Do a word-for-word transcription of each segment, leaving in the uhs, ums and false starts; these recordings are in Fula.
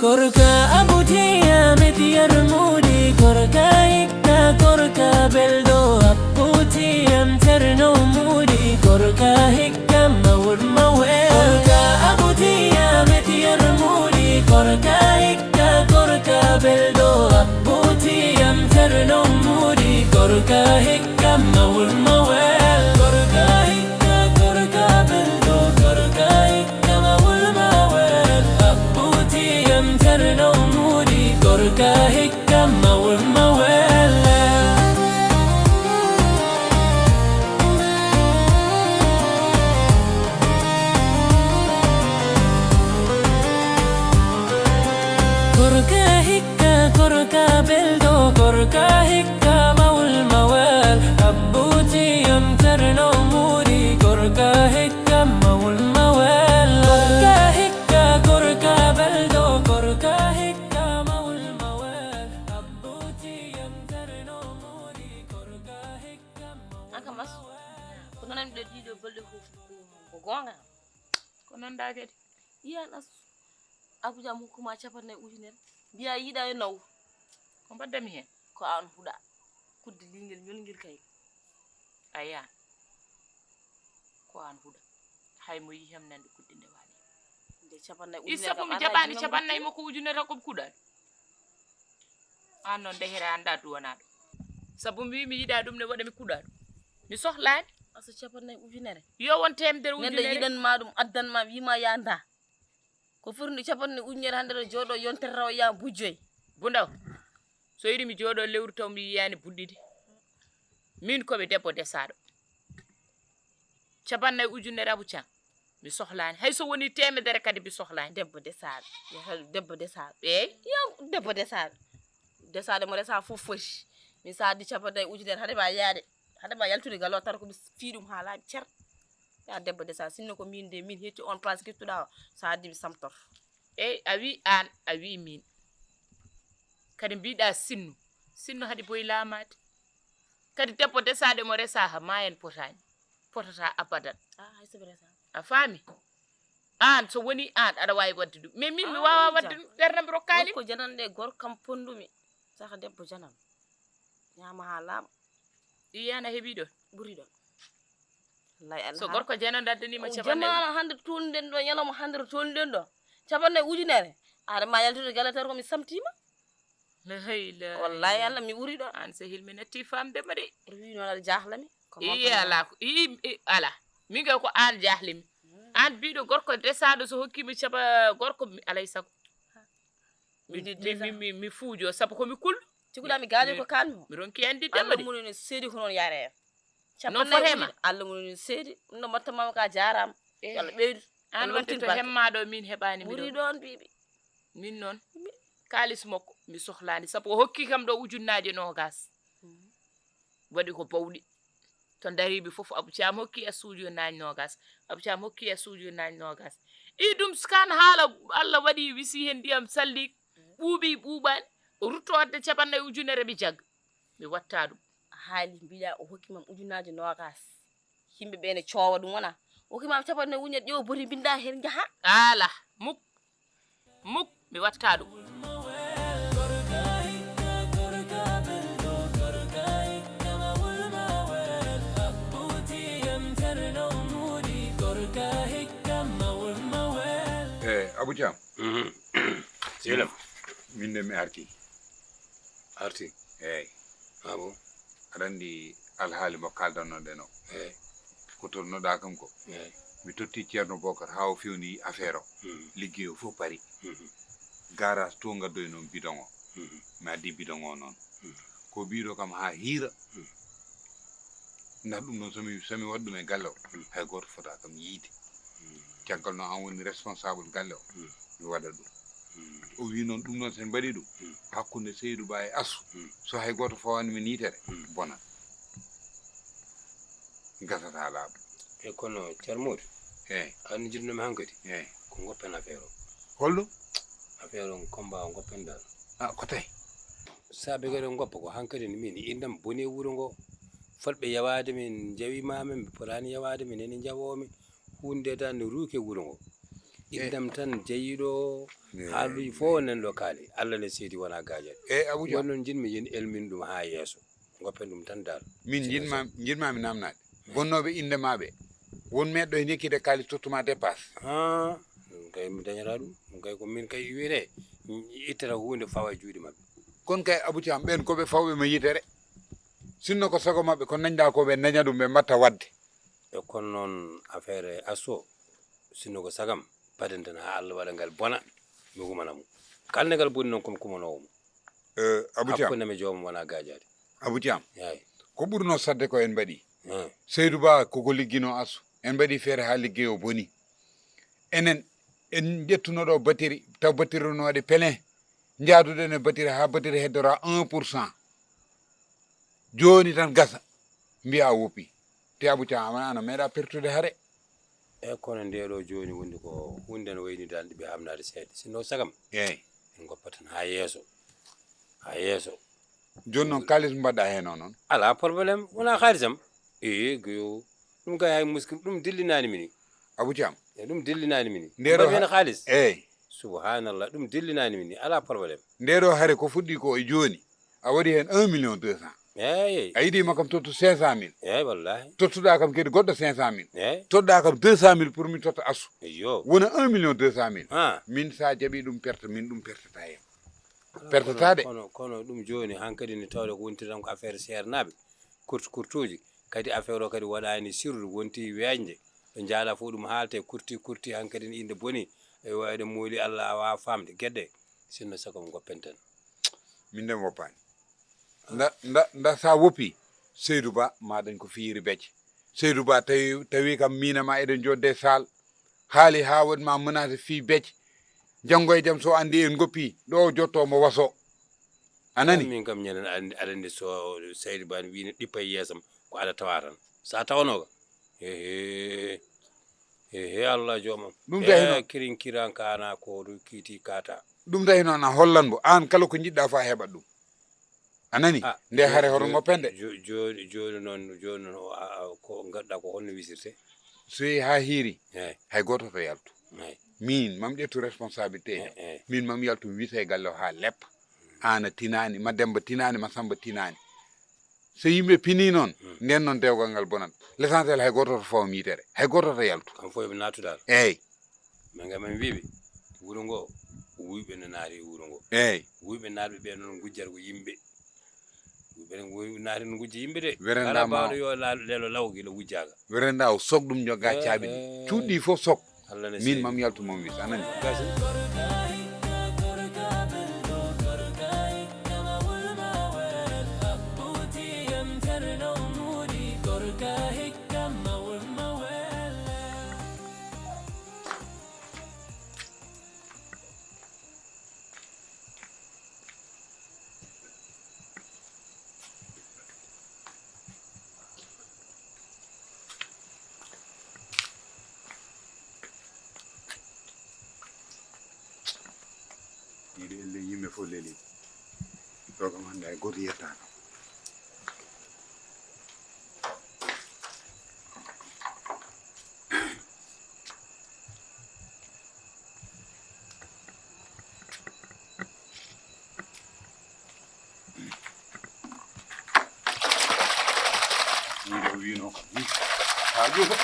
Gorka abutiya metiyar mudi, gorka hikka, gorka beldo, abutiyam terno mudi, gorka hikka mawul mawe. Gorka abutiya metiyar mudi, gorka hikka, gorka beldo, abutiyam terno mudi, gorka hikka mawul mawe. Gorka hikka, gorka beldo, gorka hikka mawul mawe. Abutiyam terno mudi, gorka hikka mawul mawe. Gorka hikka, gorka beldo, gorka hikka mawul mawel. Abutiyam terno mudi, gorka hikka mawul mawel. Gorka hikka, gorka beldo, gorka hikka mawul mawel. Abutiyam terno mudi, gorka hikka mawul. An kam, Asu, ko noon mi ɗo ɗiɗo balɗe fof ko, ko goonga. Ko noon ɗa kadi? Yiyan, Asu, Abuja am hokkuma capanɗe nayi ujunere. Mbiya yiɗa e naw. Ko mbaɗdami heen? Ko an huɗa. Kuddi lingel ñolngel kay. A yiyan. Ko an huɗa. Hay mo yihi am nande kuddi nde waɗi. Nde capanɗe nayi ujunere. I sabu kam mi jaɓani capanɗe nayi makko ujunere tan ko mi kuɗaɗo. An noon nde hira annda duwanaɗo. Sabu mi wi mi yiɗa ɗum ne waɗa mi kuɗaɗo. Mi sohlaani. Asu, capanɗe nayi ujunere. Yo won teemedere ujunere. Neɗɗo yiɗan ma ɗum, addan ma, wima ya nda. Ko foti ndi capanɗe nayi ujunere hannde ɗo jooɗo yontere tawa ya bujjoy. Bundaw. So yiɗi mi jooɗo lewru taw mi yiyaani buɗɗidi. Min ko mi debbo desaɗo. Capanɗe nayi ujunere Abu Can. Mi sohlaani. Hay so woni teemedere kadi mi sohlaani. Debbo desaɗo. Debbo desaɗo. Eey. Yo, debbo desaɗo. Desaɗo mo resa fof foti. Min sa addi capanɗe nayi ujunere hade ma yaade. Hade ma yaltude galo tan ko mi fii ɗum haa laaɓi cer. Ya debbo desaɗo, sinno ko min de, min hetti on place gettuɗa o, sa addi mi samtor. Eey, a wi aan, a wi min. Kadi mbiɗa sinno. Sinno hade boyi laamaade. Kadi debbo desaɗo mo resa ha maayen potaani. Potata abadan. Ah, hay so mi resa. A faami? Aan, so woni aan, aɗa waawi waɗde ɗum. Mais min, mi waawaa waɗde ɗum. Ɓernde mi rokkaani. Gorko jananɗe, gorko kam ponndumi. Saka debbo janan. Ñaama haa laaɓa. Yiyan a heɓi ɗon? Ɓuri ɗon. Wallahi Allah. So gorko jananɗo addaniima capanɗe nayi. Jamaala hannde tolnuɗen ɗo, ñalawma hannde to tolnuɗen ɗo. Capanɗe nayi ujunere. Aɗa ma yaltude galatar ko mi samtiima. La ilaha illallah. Wallahi Allah, mi ɓuri ɗon. Aan sehil mi natti famde ma de. Wi noon aɗa jahla mi. Ko ii, ala ko, ii, ii, ala. Min kay ko aan jahli mi. Aan biɗo gorko desaɗo so hokki mi caba gorko mi alay sago. Mi, mi, mi, mi, mi fuujo, sabu ko mi kulɗo. Tiguɗa mi gaajo ko kalmi o. Mi ronki anndi Allah dema de. Mum ne seedi ko noon yare. No fotema? Allah mum ne seedi. Ɗum no mbatta mama ka jaaraama. Eh. Yo Allah ɓeydu. Aan waɗde to hemma ɗo min heɓaani mi ɗo. Ɓuri ɗoon bibi. Min noon. Kaalis makko mi sohlaani, sabu o hokki kam ɗo ujunnaaje noogas. Mhm. Waɗi ko bawɗi. To dariiɓe fof, Abou Thiam hokki e suujo naañ noogas. Abou Thiam hokki e suujo naañ noogas. I ɗum skan haala Allah waɗi wisi heen ndiyam salli, ɓuuɓi ɓuuɓaani, o rutto adde capanɗe nayi ujunere mi jag. Mi watta ɗum. A haali mbiɗa o hokki mam ujunnaaje noogas. Yimɓe ɓe ne coowa ɗum wona. O hokki mam capanɗe nayi ujunere ƴeewa boti mbinda heen njaha. Ala, muk. Muk, mi watta ɗum. Eh, Abou Thiam. Mhm. Selam. Min de mi arti. Arti? Eey. Ah bon? Aɗa anndi alhaali mo kaaldannoɗen o. Eey. Ko tolnoɗaa kam ko. Eey. Mi totti Ceerno Bokar haa o fewni affaire o. Mhm. Liggey o fof pari. Mhm. Garage to ngaddoynoon bidon o. Mhm. Mi addi bidon o noon. Mhm. Ko biɗo kam haa hiira. Mhm. Ndax ɗum noon, so mi, so mi waɗa ɗum e galle o, mm, hay gooto fota kam yiide. Mm. Caggal noon, an woni responsable galle o, mm, mi waɗa ɗum. Mm. O wi noon, ɗum noon, so en mbaɗi ɗum, mm, hakkunde Seydou Ba e Assou, mm, so hay gooto fawaani min yitere, mm, bonan. Gasata laaɓa. E kono, Ceerno Mody, eey, an jiɗnoomi hankadi, eey, ko ngoppen affaire o. Holɗo? Affaire on, combat o, ngoppen dal. Ah, ko tawi? Saabe kadi ngoppa ko hankadi ne min indam boni e wuro ngo. Fotɓe yawaade min njawi ma min, ɓe potaani yawaade min, ene njawoo min. Huunde tan ne ruuki e wuro ngo. Iddam tan jeyiɗo o, haaluuji fof wonen ɗo kaali. Allah ne seedi wona gaajaɗo. E Abuja. Won noon njiɗmi yen elmin ɗum haa yeeso. Goppen ɗum tan daal. Min njiɗma, njiɗma mi namnaade. Bonnooɓe innde maɓɓe. Won meeɗɗo heen yekkiide kaalis tottuma dépasse. Ah, ɗum kay mi dañata ɗum. Ɗum kay ko min kay wiyete. Ittata huunde fawa e juuɗe maɓɓe. Kono kay Abu Caam, ɓeen ko ɓe fawɓe ma yitere. Sinno ko sago maɓɓe, ko nañda ko ɓe naña ɗum, ɓe mbatta waɗde. E kono noon affaire asso, sinno ko sagam, baden tan haa Allah waɗa ngal bona, mi humana mo. Kala nde ngal boni noon, ko mi kumanoowo mo. Eh, Abu Caam. Hakkunde mi joomum wona gaajaade. Abu Caam. Eey. Ko ɓurnoo saɗde ko en mbaɗi. Eey. Seydou Ba koko ligginoo asso. En mbaɗi feere haa liggey o boni. Enen, en ƴettuno ɗo batiri, taw batiri no waɗi pelen. Njaaduɗen e batiri haa batiri heddora un pour cent. Jooni tan gasa, mbiya a woppi. Te Abu Caam, ana, ana meeɗa pertude hare. E kono nde ɗo jooni wondi ko hunde no wayni dal ɗiɓe hamnaade seeɗa. Sinno sagam. Eey. En goppatan haa yeeso. Haa yeeso. Jooni noon, kaalis mbaɗɗa heen o noon? Alaa problème, wonaa kaalis am. Ee, goyo. Ɗum kay hay muskil, ɗum dillinaani mi ni. Abu Caam. E ɗum dillinaani mi ni. Nde ɗo Mbaɗi heen ha-, kaalis. Eey. Subhanallah, ɗum dillinaani mi ni. Alaa problème. Nde ɗo hare ko fuɗɗi ko e jooni. A waɗi heen un million deux cent. Eey. A yiɗi ma kam tottu cinq cent mille. Eey, wallahi. Tottuɗa kam kadi goɗɗo cinq cent mille. Eey. Toɗɗa kam deux cent mille pour mi totta asso. Iyo. Wona un million deux cent mille. Ha. Min sa jaɓi ɗum perte, min ɗum pertata heen. Ala, pertata kono, de. Kono, kono ɗum jooni hankadi ni tawde ko wonti tan ko affaire seernaaɓe. Kurti kurtuuji. Kadi affaire o kadi waɗaani sirru, wonti weeƴnde. Ɓe njaala fof ɗum haalte kurti kurti hankadi ni inde boni. E wa-, eɗen mooli Allah a waawa faamde. Gedde, sinno sago mo goppen tan. Min de mi woppaani. Nda, nda, nda sa woppi, Seydou Ba, ma dañ ko fiyiri becce. Seydou Ba tawi, tawi kam mina ma eɗen jodde sal. Haali haa waɗi ma menacé fii becce. Janngo e jam so andi en goppi, ɗo o jotto mo waso. A nani? Min kam ñande aɗa andi, aɗa andi so Seydou Ba wino ɗippa e yeesam, ko aɗa tawa tan. Sa tawano ka. He, he. He, he, Allah joomam. Ɗum tahi noon. Kirin kiran kana ko ɗum kiiti kata. Ɗum tahi noon a hollan mo. Aan kala ko njiɗɗa fof a heɓat ɗum. A nani? Ah, nde jo-, hare hoto jo-, ngoppen de. Jo-, jooni, jooni noon, jooni noon, o, a, a, ko ngadduɗa ko honno wisirte? So yehi haa hiiri, eey, hay gooto to yaltu. Eey. Min, mam ƴettu responsabilité. Eey, eey. Min, mam yaltu mi wisa e galle o haa leppa. Aan a tinaani, ma Demba tinaani, ma Samba tinaani. So yimɓe pinii noon, hmm, nden noon dewgal ngal bonat. L'essentiel hay gooto to fawam yitere, hay gooto to yaltu. Kam fof eɓe naatu dal. Eey. Min kam min mbiiɓe, wuro ngo, wuyɓe no naati e wuro ngo. Eey. Wuyɓe naatɓe ɓe noon ngujjata ko yimɓe. Wuyɓe no, wuyɓe naati no ngujja yimɓe de. Werenda kala ma bawɗo yo la-, lelo law gila wujjaaka. Werenda o sok ɗum jogga caabi ɗi. Eey. Cuuɗi fof sok. Allah ne min seedi. Mam yaltu mam wis, a nani? Gasi. Ɗiɗo elle yimɓe fof leli. Ɗo kam hannde hay gooto yettaaka. Min de o wiino kam. Haa juuto.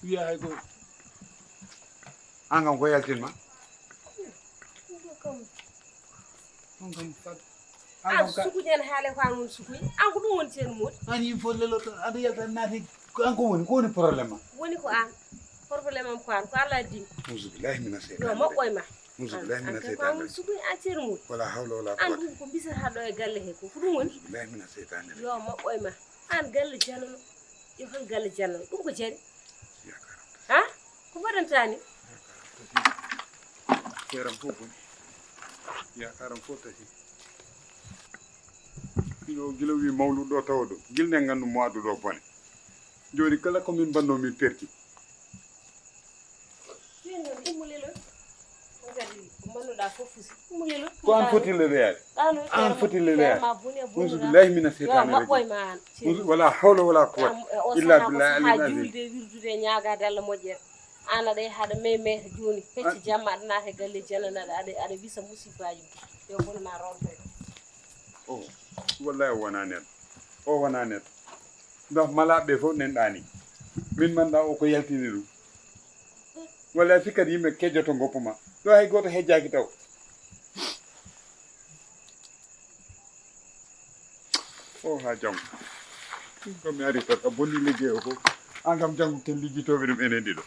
Wiya hay ko. An kam ko yaltin ma? On kam fat. An an kam ka- sukuƴen haale ko an woni sukuy. An ko ɗum woni ceerno Mody. An yim fof lelo to aɗa yalta naati ko an ko woni, ko woni problème ma? Woni ko an. Problème am ko an, ko Allah addi mi. Auzubillahi mina yo seytani moƴƴoy ma. Auzubillahi mina seytani. An ko an woni sukuy an ceerno Mody. Wala hawla wala quwwata. An ɗum ko mbisata ɗo e galle he ko, ko ɗum woni. Auzubillahi mina seytani. Yo moƴƴoy ma. An galle janano. Yo hol galle janano. Ɗum ko jari. Ha? Ko mbaɗanta ni? Feeram fof boni. Yaakaaram fof tahi. Ɗo gila wi mawluɗo ɗo tawa ɗo. Gilne nganndu mo addu ɗo bone. Jooni kala ko min mbanno min perti. Ɗin ɗon immulelo. Kadi ko mbannuɗa fof fusi. Immulelo. Ko an foti leloyaade. An foti leloyaade. Usubillahi mina seytaane rajim. Maɓɓoy ma an. Usu- wala hawla wala quwwata illa billahi alil azim. Julde wirdude ñaagaade Allah moƴƴere. An aɗa yaha aɗa meme jooni pecce jamma aɗa naata e galle janana aɗa aɗa wisa musibbaaji. Yo bonma rontoy. O wallahi o wona neɗɗo. O wona neɗɗo. Ndax malaaɓe fof nenɗaani. Min mannda o ko yaltini ɗum. Walla a sikkat yimɓe kejjoto ngoppu ma. Ɗo hay gooto hejjaaki taw. O haa janngo. Ko mi ari tan a bonni liggey o fof. An kam janngo ken lijjitooɓe ɗum enen ɗiɗo.